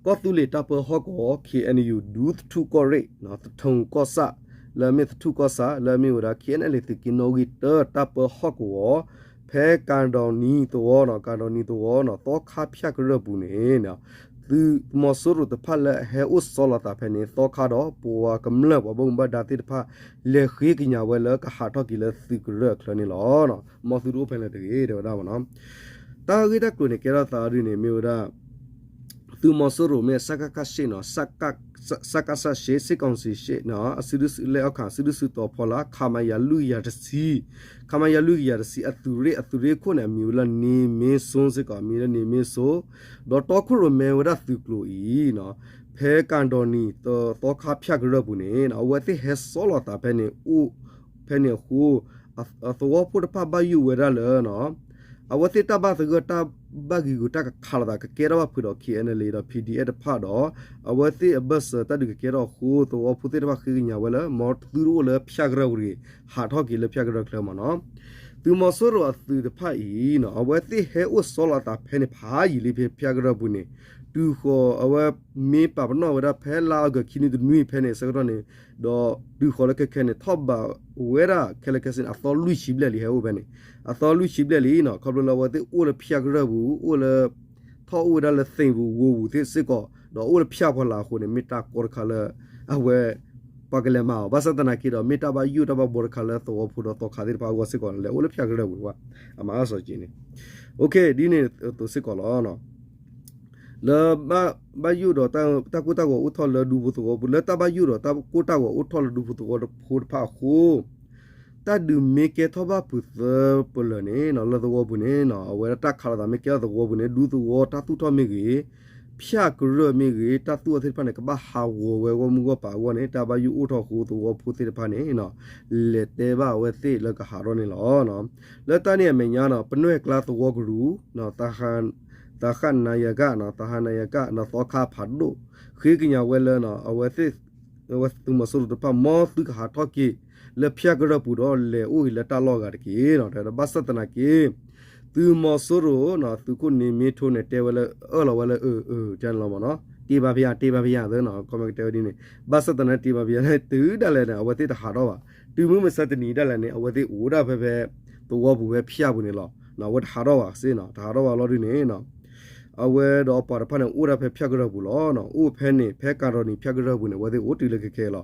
ကီၢ်သူလ့ၤတၢ်ပၢဟီၣ်ကဝီၤ KNU ဒူသထူၣ်ကီၢ်ရ့ၣ် သထူၣ်ကီၢ်ဆၣ် လၢအမ့ၢ်သထူၣ်ကီၢ်ဆၣ် လၢအမ့ၢ်ဝဲဒၣ် KNLA သုးက့နီၣ်ဂံၢ်တၢ တၢ်ပၢဟီၣ်ကဝီၤ ဖဲကၤဒီနံၤသဝီနီၤ, ကၤဒီနံၤသဝီနီၤ သီခါဖၠၣ်ကရၢၢ်ပူၤန့ၣ် သုးမီၤစိရိၤတဖၣ်လၢအဟဲအိၣ်ဆီလီၤသးဖဲန့ၣ် သီခါဒီးပှၤကမျၢၢ်ပှၤဘၣ်မူဘၣ်ဒါသ့ၣ်တဖၣ် လဲၤဃ့ကညးဝဲလၢကဟးထီၣ်က့ၤလၢသုးကရၢၢ်အချၢန့ၣ်လီၤ. မ်သုတအိၣ်ဖဲလဲၣ်တဂ့ၤ တဲဝဲဒၣ်မ့ၢ်နီၤ. တၢ်ဂ့ၢ်တၢ်ကျိၤန့ၣ် ကဲထီၣ်သးဒ်န့ၣ် မ့ၢ်ဝဲဒၣ် သုးမီၤစိရိၤမ့ၢ် စကခ ရှ့ၣ်နီၤ, စကစ ရှ့ၣ်, စစ်ကောင်စီ ရှ့ၣ်နီၤ, အစုဒုစုလဲအီၣ်ခး စုဒုစုတီၤဖီလာ် ခမရ လွံၢ်ကယၤတဆံ, ခမရ လွံၢ်ကယၤတဆံ အသုးရ့ၣ်, အသုးရ့ၣ်ခိၣ်န့ၣ် အမံၤဝဲလၢ နေမင်းစွန်း စ့ၢ်ကီး, အမံၤလၢ နေမင်းစွန်း, ဒီးတီခိၣ်ရိၣ်မဲဝဲဒၣ်သုးကျိၤအံၤနီၤ, ဖဲကၤဒီနံၤ သီခါဖၠၣ်ကရၢၢ်ပူၤန့ၣ် အဝဲသ့ၣ်ဟဲဆီလီၤသးဖဲန့ၣ် အိၣ်ဖဲန့ၣ်အဃိ အသဝီဖိတဖၣ်ဘၣ်ယိၣ်ဝဲဒၣ်လၢ အဝဲသ့ၣ်တၢ်ဘၣ်သဂၢၢ်တၢ်ဘၣ်ဂံာ်ဂူာ်တၢ်ကခးလိာ်သး ကကဲထီၣ်ဘၣ်ဖုးဒီး KNLA ဒီး PDF တဖၣ်ဒီး အဝဲသ့ၣ်အဘၢၣ်စၢၤတၢ်ဒုးကကဲထီၣ်အဃိ သဝီဖိသ့ၣ်တဖၣ်ဃ့ကညးဝဲလၢ မ်သုတအိၣ်လၢဖၠၣ်ကရၢၢ်ပူၤတဂ့ၤ, ဟးထီၣ်က့ၤလၢဖၠၣ်ကရၢၢ်ချၢမ့ၢ်နီၤ. သုးမီၤစိရိၤအသုးတဖၣ်အံၤနီၤ အဝဲသ့ၣ်ဟဲအိၣ်ဆီလီၤသးဖဲန့ၣ် ဖးယံာ်လံဖဲဖၠၣ်ကရၢၢ်ပူၤန့ၣ် တုၤဃီၤအဝဲမ့ၢ်ပာ်ပနီၣ်ဝဲဒၣ်ဖဲလါအီကူးခံနွံတနွံဖဲန့ၣ်အဆၢကတီၢ်န့ၣ် ဒီးတုၤဃီၤလၢခဲခဲန့ၣ် ထီၣ်ဘးဝဲဒၣ်ခဲလၢာ်ခဲဆ့န့ၣ် အသီလွံၢ်ဆံဘျဲၣ်လံ ဟဲအိၣ်ဖဲန့ၣ်, အသီလွံၢ်ဆံဘျဲၣ်လံနီၤ. ခီဖျိလၢအဝဲသ့ၣ်အိၣ်လၢဖၠၣ်ကရၢၢ်ပူၤ အိၣ်လၢ ထီၣ်အိၣ်ဝဲဒၣ်လၢသ့ၣ်ပူၤဝီပူၤသ့ၣ်စ့ၢ်ကီး ဒီးအိၣ်လၢဖၠၣ်ဖီလာ်အဃိန့ၣ် မ့ၢ်တၢ်ကီတခါလၢ အဝဲ ပှၤကလဲၤမၤအီၤ ဘၣ်ဆၣ်သနာ်က့ဒီး မ့ၢ်တၢ်ဘၣ်ယိၣ်တၢ်ဘၣ်ဘှီတခါလၢသဝီဖိဒီးသီခါသ့ၣ်တဖၣ်အဂီၢ်စ့ၢ်ကီး လဲၤအိၣ်လၢဖၠၣ်ကရၢၢ်ပူၤဘၣ် အမၤအါစီၤက့ၤန့ၣ် ဒ်န့ၣ်အသိးစ့ၢ်ကီးလီၤ. လၢဘၣ်ယိၣ်ဒီးတၢ်ကိၢ်တၢ်ဂီၤအိၣ်ထီၣ်လၢဒူဖိသဝီပူၤ လၢတၢ်ဘၣ်ယိၣ်ဒီးတၢ်ကိၢ်တၢ်ဂီၤအိၣ်ထီၣ်လၢဒူဖိသဝီဖိတဖၣ်အဃိ တၢ်ဒုးမ့ၢ်ကဲထီၣ်ဘၣ်ဖုးသၢပလၢာ်န့ၣ် လၢသဝီပူၤန့ၣ် အဝဲဒၣ်တၢ်ခးလိာ်သးမ့ၢ်ကဲထီၣ်သဝီပူၤန့ၣ် ဒူသဝီတၢ်သူၣ်ထီၣ်မ့ၢ်ဂ့ၤ ဖၠၣ်ကရၢၢ်မ့ၢ်ဂ့ၤ တၢ်သူၣ်ထီၣ်သ့ၣ်တဖၣ်န့ၣ် ကဘၣ်ဟးဂီၤဝဲဂီၢ်မုၢ်ဂီၢ်ပၤအဂီၢ်န့ၣ် တၢ်ဘၣ်ယိၣ်အိၣ်ထီၣ်အဃိသဝီဖိသ့ၣ်တဖၣ်န့ၣ် လဲၤတဲဘၣ်အဝဲသ့ၣ်လၢကဟးထီၣ်န့ၣ်လီၤ. လၢတၢ်န့ၣ်အမဲာ်ညါနီၤ ပနွဲၢ်ကျါသဝီကရူၢ် သးဟးနၤယၤကၣ် သးဟးနၤယၤကၣ် သီခါဖးဒိၣ် ဃ့ကညးဝဲလၢ အဝဲသ့ၣ် အဝဲသုးမီၤစိရိၤတဖၣ် မ်သုကဟးထီၣ်က့ၤလၢဖၠၣ်ကရၢၢ်ပူၤဒီးလဲၤအိၣ်ဂ့ၤလၢတၢ်လီၢ်ဂၤတက့ၢ်. ဒီးဘၣ်ဆၣ်သနာ်က့ သုးမီၤစိရိၤ သုးခိၣ်န့ၣ်မ့ၢ်ထိၣ်န့ၣ်တဲဝဲလၢ အၢၣ်လီၤဝဲလၢ အၢၣ် အၢၣ် ကန့ၣ်လီၤမ့ၢ်နီၤ တ့ဘါဖယါ တ့ဘါဖယါသ့နီၤ ခီမ့ၢ်ကတဲဝဲဒ်န့ၣ် ဘၣ်ဆၣ်သနာ်က့တ့ဘါဖယါန့ၣ် တုၤဒၣ်လဲာ်န့ၣ် အဝဲသ့ၣ်တဟးထီၣ်ဘၣ် တုၤမုၢ်မဆါတနံၤဒၣ်လဲာ်န့ၣ် အဝဲသ့ၣ်အိၣ်ဒၣ်ဖဲဖဲ သဝီပူၤဖဲဖၠၣ်ပူၤန့ၣ်လီၤ. အဝဲတဟးထီၣ်ဘၣ်စ့နီၤ တဟးထီၣ်ဘၣ်လီၤဒ်န့ၣ် အဝဲဒီးအပှၤတဖၣ်န့ၣ် အိၣ်ဒၣ်ဖဲဖၠၣ်ကရၢၢ်ပူၤလီၤ. အိၣ်ဖဲန့ၣ် ဖဲကၤဒီနံၤဖၠၣ်ကရၢၢ်ပူၤန့ၣ် အဝဲသ့ၣ်အိၣ်တုၤလၢခဲခဲလီၤ.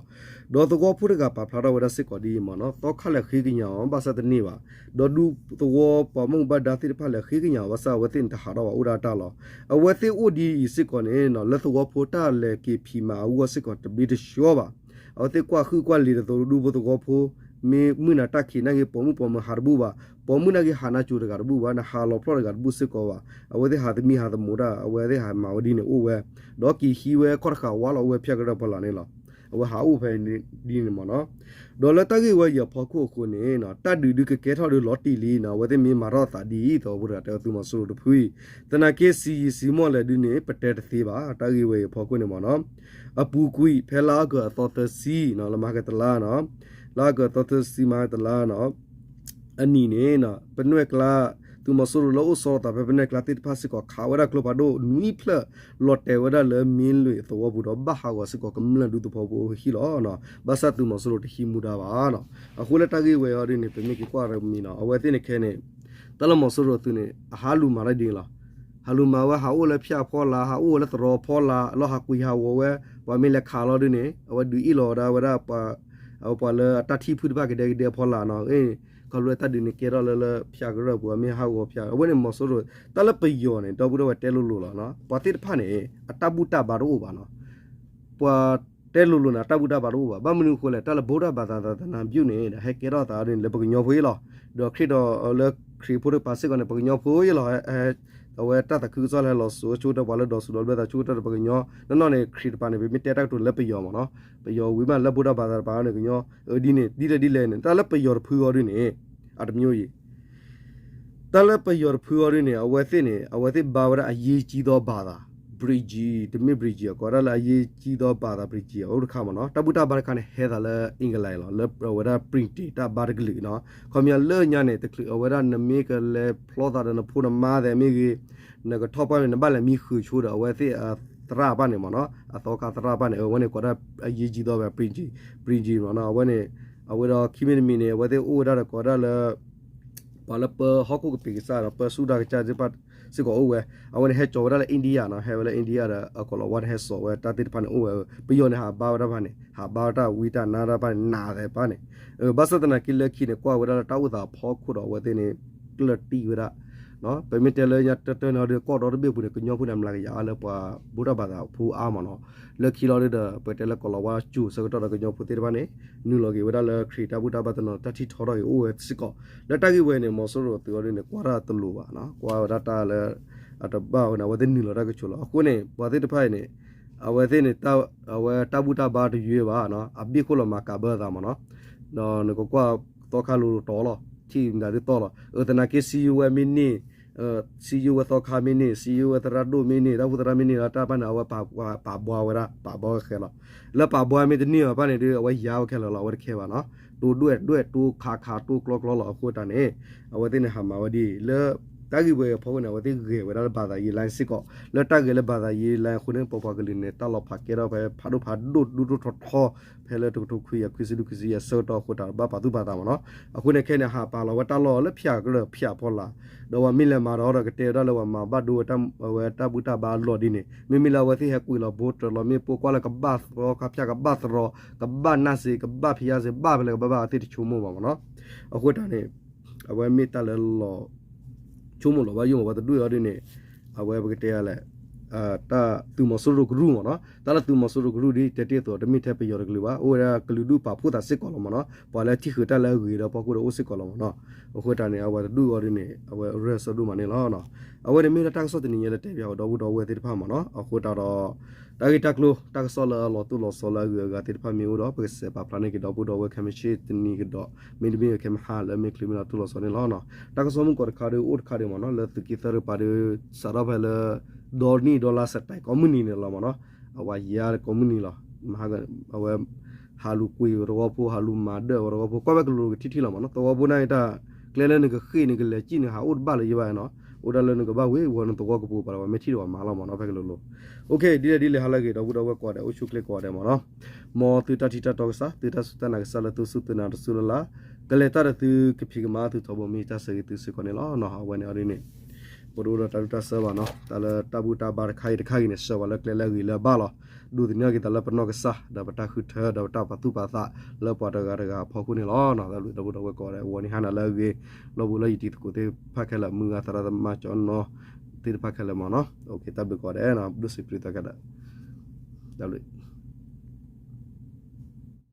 ဒီးသဝီဖိတဂၤပာ်ဖျါထီၣ်ဝဲဒၣ်စ့ၢ်ကီးဒ်အံၤမ့ၢ်နီၤ သီခါလဲၤဃ့ကညးအီၤ ဘၣ်ဆၣ်တန့ၢ်ဘၣ်. ဒီးဒူသဝီပှၤဘၣ်မူဘၣ်ဒါသ့ၣ်တဖၣ်လဲၤဃ့ကညးအီၤ ဘၣ်ဆၣ်အဝဲသ့ၣ်န့ၣ်တဟးထီၣ်ဘၣ်အိၣ်ဒၣ်တၢ်လီၤ. အဝဲသ့ၣ်အိၣ်ဒ်အံၤစ့ၢ်ကီးန့ၣ် လၢသဝီဖိတၢ်လဲၤက့ၤဖံးမၤအဂီၢ်စ့ၢ်ကီးတဘျီတဆှီဘၣ် အဝဲသ့ၣ်ကွၢ်ဟုၣ်ကွၢ်လံၤတသိးဒူဖိသဝီဖိ မ့ၢ်မုၢ်နၤတၢ်ခံးနာ်က့ ပိာ်မုၣ်ပိာ်မၢၤဟးတဘူၣ်ဘၣ်, ပိာ်မုၣ်နာ်က့ဟးနါကၠိၤတဂၤတဘူၣ်ဘၣ်, နဟးလီၤဖျီၣ်တဂၤတဘူၣ်စ့ၢ်ကီးဘၣ်. အဝဲသ့ၣ်ဟးသမံဟးသမူတၢ် အဝဲသ့ၣ်ဟးမၤဝဲဒ်န့ၣ်အိၣ်ဝဲ, ဒီးက့ၤဟံးဝဲခီၣ်တဃာ်ဝါလီၤအိၣ်ဝဲဖၠၣ်ကရၢၢ်ဖီလာ်န့ၣ်လီၤ. အဝဲဟးအိၣ်ဖဲဒ်န့ၣ်မ့ၢ်နီၤ. ဒီးလၢတၢ်ဂ့ၢ်ဝဲအံၤအဖီခိၣ်အဃိန့ၣ် တၢ်ဒုးဒုးကကဲထီၣ်ဒုးလီၤတံၢ်လံနီၤ, အဝဲသ့ၣ်မ့ၢ်မၤထီၣ်သးဒ်အံၤ သဝီဖိတဂၤတဲသုးမီၤစိရိၤတဖုအံၤ, သနာ်က့စံယံၤစံမီၢ်လဲၣ်ဒုးန့ၣ် ပတဲတသ့ဘၣ် တၢ်ဂ့ၢ်ဝဲအံၤအဖီခိၣ်န့ၣ်မ့ၢ်နီၤ. အပူၤကွံာ် ဖဲလါအီကူးအသီသၢဆံနီၤ လၢမၤကတလါနီၤ, လါအီကူးအသီသၢဆံမၤကတလါနီၤ အနံၤန့ၣ် ပနွဲၢ်ကျါ သုးမီၤစိရိၤလၢအိၣ်ဆီလီၤသးဖဲပနွဲၢ်ကျါသ့ၣ်တဖၣ်စ့ၢ်ကီး ခးဝဲဒၣ်ကျိဖးဒိၣ်နွံဖျၢၣ် လီၤတဲာ်ဝဲဒၣ်လၢမ့ၢ်လွံၢ်သဝီပူၤဒီး ဘၣ်ဟးဂီၤစ့ၢ်ကီးကမျၢၢ်ဒူသဝီဖိဟံၣ်လီၤ. ဘၣ်ဆၣ်သုးမီၤစိရိၤတဟံးမူဒါဘၣ်နီၤ. အဃိလၢတၢ်ဂ့ၢ်ဝဲအံၤဒ်န့ၣ် ပမ့ၢ်က့ၤကွၢ်ရမံၤနီၤ အဝဲသ့ၣ်န့ၣ်ခဲန့ၣ် တၢ်လၢမီၤစိရိၤအသုးန့ၣ် အဟးလူၤမၤတၢ်ဒ်န့ၣ်လီၤ. ဟးလူၤမၤဝဲ ဟးအိၣ်လၢဖၠၣ်ဖီလာ် ဟးအိၣ်ဝဲလၢသရီဖီလာ် လီၤဟးကွံာ်ဟးဂီၤဝဲ ပှၤမ့ၢ်လဲၤခးလီၤဒ်န့ၣ် အဝဲဒုးအ့ၣ်လီၤဝဲဒၣ်ဝဲဒၣ် ပှၤလၢအတၢ်ထံၣ်ဖုၣ်တဖၣ်ကဒဲကဒဲဖီလာ်နီၤ. ခီဖျိတၢ်ဒုးန့ၣ်ကဲထီၣ်လၢလၢဖၠၣ်ကရၢၢ်ပူၤ မ့ၢ်ဟးဂီၤဖၠၣ် အဝဲန့ၣ်မီၤစိရိၤ တၢ်လၢပယီၤန့ၣ် ဒီပုၢ်ဒီဝဲၢ်တဲလိၤလိၤလီၤ. ပှၤသ့ၣ်တဖၣ်န့ၣ် အတၢ်ဘူၣ်တၢ်ဘါတအိၣ်ဘၣ်နီၤ. ပှၤတဲလိၤလိၤန့ၣ် အတၢ်ဘူၣ်တၢ်ဘါတအိၣ်ဘၣ်. ဘၣ်မနုၤအဃိလဲၣ် တၢ်လၢ ဗုဒ္ဓဘာသာ သန္တာပြု န့ၣ် ဟဲကဲထီၣ်သးန့ၣ် လၢပကညီဖိအံၤလီၤ. ဒီးခရံာ်ဒီးလၢခရံာ်ဖိတကပၤစ့ၢ်ကီးန့ၣ် ပကညီဖိအံၤလီၤ. အဝဲတၢ်သးခုကစီၣ်လၢဟဲလီၤစိၤ ဆၢကတီၢ်ပှၤလၢဒီးစူးဒီးဘျၢသးဆၢကတီၢ်ဒီးပကညီ နီၢ်နီၢ်န့ၣ် ခရံာ်တကပၤန့ၣ် ပမ့ၢ်တဲတၢ်ကတိၤလၢပယီၤမ့ၢ်နီၤ. ပယီၤဝံၤမးလၢ ဗုဒ္ဓဘာသာ တကပၤန့ၣ် ကညီ ဒ်န့ၣ် ဒ်လဲၣ်ဒ်လဲၣ်န့ၣ် တၢ်လၢပယီၤတဖုအံၤဒ်န့ၣ် အတမံၤအံၤ တၢ်လၢပယီၤတဖုအံၤဒ်န့ၣ် အဝဲသ့ၣ်န့ၣ် အဝဲသ့ၣ်ဘါဝဲဒၣ် အရေးကြီးသောဘာသာ ဘြံၤကံ တမ့ၢ်ဘြံၤကံ ကိးဒၣ်လၢ အရေးကြီးသောဘာသာ ဘြံၤကံအိၣ်တခါမ့ၢ်နီၤ. တၢ်ဘူၣ်တၢ်ဘါတခါန့ၣ် ဟဲသးလၢ England လီၤ လၢအဝဲဒၣ် printing တၢ်ဘါတကလုာ်နီၤ. ခီပညီလၢညါန့ၣ် တချုးအဝဲဒၣ်နမ့ၢ်ကလဲၤဖျီသးဒီးနဖိနမါသဲမ့ၢ်ဂ့ၤ နကထီၣ်ပှၢ်န့ၣ် နဘၣ်လဲၤမံဃုာ်ဆိဒီး အဝဲသ့ၣ်အသရၣ်တဖၣ်န့ၣ်မ့ၢ်နီၤ အသီခါသရၣ်တဖၣ်န့ၣ် အဝဲန့ၣ်ကိးဒၣ် အရေးကြီးသောဘာသာ ဘြံၤကံ ဘြံၤကံမ့ၢ်နီၤ. အဝဲန့ၣ် အဝဲဒီးခံမံၤတမံၤန့ၣ် အဝဲသ့ၣ်အိၣ်ဝဲဒၣ်ဒီးကိးဒၣ်လၢ ပှၤလၢပၢဟီၣ်ခိၣ်ကပ့ၤကစၢ်ဒီး ပၢဆူၣ်တၢ်ကစၢ်သ့ၣ်တဖၣ်စ့ၢ်ကီးအိၣ်ဝဲ. အဝဲန့ၣ်ဟဲကၠီၤဝဲဒၣ်လၢ India နီၤ, ဟဲဝဲလၢ India ဒီး အကိးလီၤဝါန့ၣ်ဟဲစိာ်ဝဲတၢ်သ့ၣ်တဖၣ်န့ၣ်အိၣ်ဝဲ. ပယီၤန့ၣ်ဟးဘါဝဲတၢ်တဖၣ်န့ၣ် ဟးဘါဝဲတၢ်ဝံတၢ်နါတၢ်တဖၣ်န့ၣ် နးသဲးတဖၣ်န့ၣ်. ဘၣ်ဆၣ်သနာ်က့လၢခံန့ၣ် ကွၢ်ဝဲဒၣ်လၢတၢ်အိၣ်သးအဖီခိၣ်ဒီး အဝဲသ့ၣ်န့ၣ် ကျၢၢ်တံၢ်ဝဲဒၣ် ပမ့ၢ်တဲလၢညါတၢ်တၢ်န့ၣ်ဒီး ကီၢ်ဒီတဘ့ၣ်ပူၤန့ၣ် ကညီဖိန့ၣ် အမျးကယၤအါလၢပှၤ ဗုဒ္ဓဘာသာ ဖိအါမ့ၢ်နီၤ. လၢခံလီၤဒီး ပတဲလၢကိးလီၤဝါကၠိၤဆၢကတီၢ်ဒီးကညီဖိသ့ၣ်တဖၣ်န့ၣ် နုာ်လီၤက့ၤဝဲဒၣ်လၢခရံာ်တၢ်ဘူၣ်တၢ်ဘါတနီၤ တၢ်ထံၣ်ထီထီၣ်က့ၤအိၣ်ဝဲစ့ၢ်ကီး. လၢတၢ်ဂ့ၢ်ဝဲန့ၣ် မီၤစိရိၤသုးအီၤဒ်န့ၣ် ကွၢ်တၢ်တလိၤဘၣ်နီၤ, ကွၢ်ဝဲဒၣ်တၢ်လၢ အတဘၣ်ဝဲန့ၣ် အဝဲသ့ၣ်နုာ်လီၤတၢ်ကဆိးလီၤ. အဃိန့ၣ် ပှၤသ့ၣ်တဖၣ်အံၤန့ၣ် အဝဲသ့ၣ်န့ၣ် အဝဲတၢ်ဘူၣ်တၢ်ဘါတယွဲဘၣ်နီၤ, အဘ့ၣ်ခိၣ်လီၤမၤကးဘၢအသးမ့ၢ်နီၤ. ဒီးနကကွၢ်သီခါလိၤတီၤလီၤ, ထံၣ်မတၤဒ်တီၤလီၤ. အသနာ်က့ စံယိဝဲမ့ၢ်န့ၢ် စံယိဝဲသီခါမ့ၢ်န့ၢ် စံယိဝဲသရၣ်ဒိၣ်မ့ၢ်န့ၢ် တၢ်ဘူၣ်သရၣ်မ့ၢ်န့ၢ်လီၤ တၢ်တဖၣ်န့ၣ် အဝဲပာ်ဘှါဝဲဒၣ် ပာ်ဘှါဝဲခဲလၢာ်လီၤ. လၢပာ်ဘှါမ့ၢ်တန့ၢ်အီၤတဖၣ်န့ၣ်ဒီး အဝဲယါဝဲခဲလၢာ်လီၤ, အဝဲတခဲဘၣ်နီၤ. တိဒွဲၣ်ဒွဲၣ် တိကျီကျီလီၤ. အဃိတၢ်န့ၣ် အဝဲသ့ၣ်န့ၣ်ဟးမၤဝဲဒ်အံၤ လၢတၢ်ဂ့ၢ်ဝဲအဖီခိၣ်န့ၣ် အဝဲသ့ၣ်ဂဲၤဝဲဒၣ်လၢ ဘာသာရေးလိုင်း စ့ၢ်ကီး. လၢတၢ်ဂဲၤလၢ ဘာသာရေးလိုင်း အဃိန့ၣ် ပပှၤကလုာ်န့ၣ် တၢ်လီၤဖးကဲထီၣ်ဖဲ ဖးဒိၣ်ဖးဒိၣ်ဒိၣ်ထီၣ်ထီ ဖဲလၢတကထိခွံကယၤခွံဆံလွံၢ် ခွံဆံယဲၢ်ဆၢကတီၢ်အဃိ တၢ်ဘၣ်ပာ်သူၣ်ပာ်သးမ့ၢ်နီၤ. အဃိန့ၣ်ခဲန့ၣ် ဟးပာ်လီၤဝဲတၢ်လီၢ်လၢဖၠၣ်ကရၢၢ်ဖၠၣ်ဖီလာ်, ဒီးပှၤမ့ၢ်လဲၤမၤဒီးဒီး ကတဲဝဲဒၣ်လၢပှၤမၤဘၣ်ဒိဝဲ အဝဲတၢ်ဘူၣ်တၢ်ဘါအလီၢ်ဒ်န့ၣ် မ့မ့ၢ်လၢအဝဲသ့ၣ်ဟဲကွံာ်လီၤဘိတၢၢ်လီၤ မ့ၢ်ပိာ်ကွၢ်လၢကဘၣ်သီခါဖၠၣ် ကဘၣ်သရီ ကဘၣ်နၢ်စ့ ကဘၣ်ဖယါစ့ ဘၣ်ဖဲလဲၣ်ကဘၣ်ဘၣ် အဝဲသ့ၣ်တဆိကမိၣ်ဘၣ်မ့ၢ်နီၤ. အဃိတၢ်န့ၣ် အဝဲမ့ၢ်တၢ်လၢလီၤ ဆိကမိၣ်လီၤဘၣ်ယိၣ်မး ပှၤတဒူၣ်အံၤဒ်န့ၣ် အဝဲပကတဲလဲၣ် တၢ်သုးမီၤစိရိၤကရူၢ်မ့ၢ်နီၤ. တၢ်လၢသုးမီၤစိရိၤကရူၢ်ဒ်တဲတ့ၢ်အသိး တမ့ၢ်ထဲပယီၤတကလုာ်ဘၣ်, အိၣ်ဝဲဒၣ်ကလုာ်ဒူၣ်ပာ်ဖှိၣ်သးစ့ၢ်ကီးလီၤမ့ၢ်နီၤ. ပှၤလၢထံၣ်ဃုာ်တၢ်လၢအဂ့ၤဒီးဖီခိၣ်ဒီးအိၣ်စ့ၢ်ကီးလီၤမ့ၢ်နီၤ. အဃိတၢ်န့ၣ် အဝဲတဒူၣ်အံၤဒ်န့ၣ် အဝဲရၢၢ်ဆၢဒိၣ်မးန့ၣ်လီၤ. အဝဲန့ၣ်မ့ၢ်ဒၣ်တၢ်ကစီၣ်တနံၤညါလၢတဲပၠးဝဲဒီပုၢ်ဒီဝဲၢ်သ့ၣ်တဖၣ်မ့ၢ်နီၤ. အဃိတၢ်ဒီး တၢ်ဂ့ၢ်တၢ်ကျိၤ တၢ်ကစီၣ်လၢအလီၤတိၢ်လီၤဆီလၢအဂုၤအဂၤသ့ၣ်တဖၣ်မ့ၢ်အိၣ်ဒီး ပကစဲးပာ်ဖျါန့ၢ်က့ၤဒီပုၢ်ဒီဝဲၢ်ခဲမုၢ်ဆ့ၣ်တနံၤကဒီး, မ့တမ့ၢ်ခဲမုၢ်ဟါလၢမ့ၢ်ချုးမ့ၢ်လီၤတိၢ်လီၤဆီန့ၣ်လီၤ. တၢ်ကစီၣ်မုၢ်ကီးတခါဒီးအိၣ်တခါဒံးမ့ၢ်နီၤ, လၢသုးက့သၢတကပၤဒီး စးထီၣ်ဖဲလၢ ဒီနံၣ်ဒီလါစဲးတဲးကိးမုၢ်နံၤန့ၣ်လီၤမ့ၢ်နီၤ. အဝဲယါကိးမုၢ်နံၤလီၤ. အဝဲ ဟးလူၤကွံာ်သဝီဖိ ဟးလူၤမၤဒၢၣ်ဝဲသဝီဖိ ကွၢ်ဝဲကလိၤကထံၣ်ထံၣ်လီၤမ့ၢ်နီၤ. သဝီဖိန့ၣ်တၢ် ကျဲလၢနကဃ့ၢ်နကလဲၤစံၣ်န့ၣ် ဟးအိၣ်တဘၣ်လၢၤယဘၣ်နီၤ. အိၣ်ဒၣ်လၢနကဘၣ်ဝ့ၤဝီၤနသဝီကပူၤပၤလၢပှၤမ့ၢ်ထံၣ်ဒီးပှၤမၤလီၤမ့ၢ်နီၤ ဖဲကလိၤလိၤ. ဒ်လဲၣ်ဒ်လဲၣ်ဟါလၢအဂ့ၤ ဒီပုၢ်ဒီဝဲၢ်ကိးဂၤဒဲး အိၣ်ဆူၣ်ချ့ကိးဂၤဒဲးမ့ၢ်နီၤ. မ်သုတၢ်ထံၣ်တၢ်တီကစၢ် သုတၢ်စူၢ်တၢ်နာ်ကစၢ်လၢသုစူၢ်သုနာ်တစူၢ်လၢ်လၢ် ကလဲၤတၢ်ဒီးသုကဖံးကမၤသုထီဘိမ့ၢ်တၢ်ဆၢဂ့ၤသုစ့ၢ်ကီးန့ၣ်လီၤ. အဝဲန့ၣ်အီၤဒ်န့ၣ် ပတအိၣ်ဒီးတၢ်ဒူတၢ်ဆၢဘၣ်နီၤ. တၢ်လၢတၢ်ဘူၣ်တၢ်ဘါတခါအံၤတခါဂ့ၤန့ၣ် ဆှၢပှၤလၢကျဲလၢအဂ့ၤလၢအဘၣ်လီၤ. ဒိးသန့ၤက့ၤသးလၢပနီၢ်ကစၢ် ဒီးပတၢ်ဃုထၢ ဒီးပတၢ်ပာ်သူၣ်ပာ်သးလၢပှၤတဂၤတဂၤအဖီခိၣ်န့ၣ်လီၤ. ဒီပုၢ်ဒီဝဲၢ်ကိးဂၤဒဲး ဂီၤနံၤဟါနၤလၢအဂ့ၤ လီၢ်ဘူးလၢယတံၤသကိးသ့ၣ်တဖၣ်ခဲလၢာ် မုၢ်ဂၤသရၣ်သမါကၠီနီၤ သ့ၣ်တဖၣ်ခဲလၢာ်မ့ၢ်နီၤ. တၢ်ဘျုးကိးဂၤဒဲး ဒိၣ်စံးပတြၢၤသးကဒီး တၢ်ဘျုး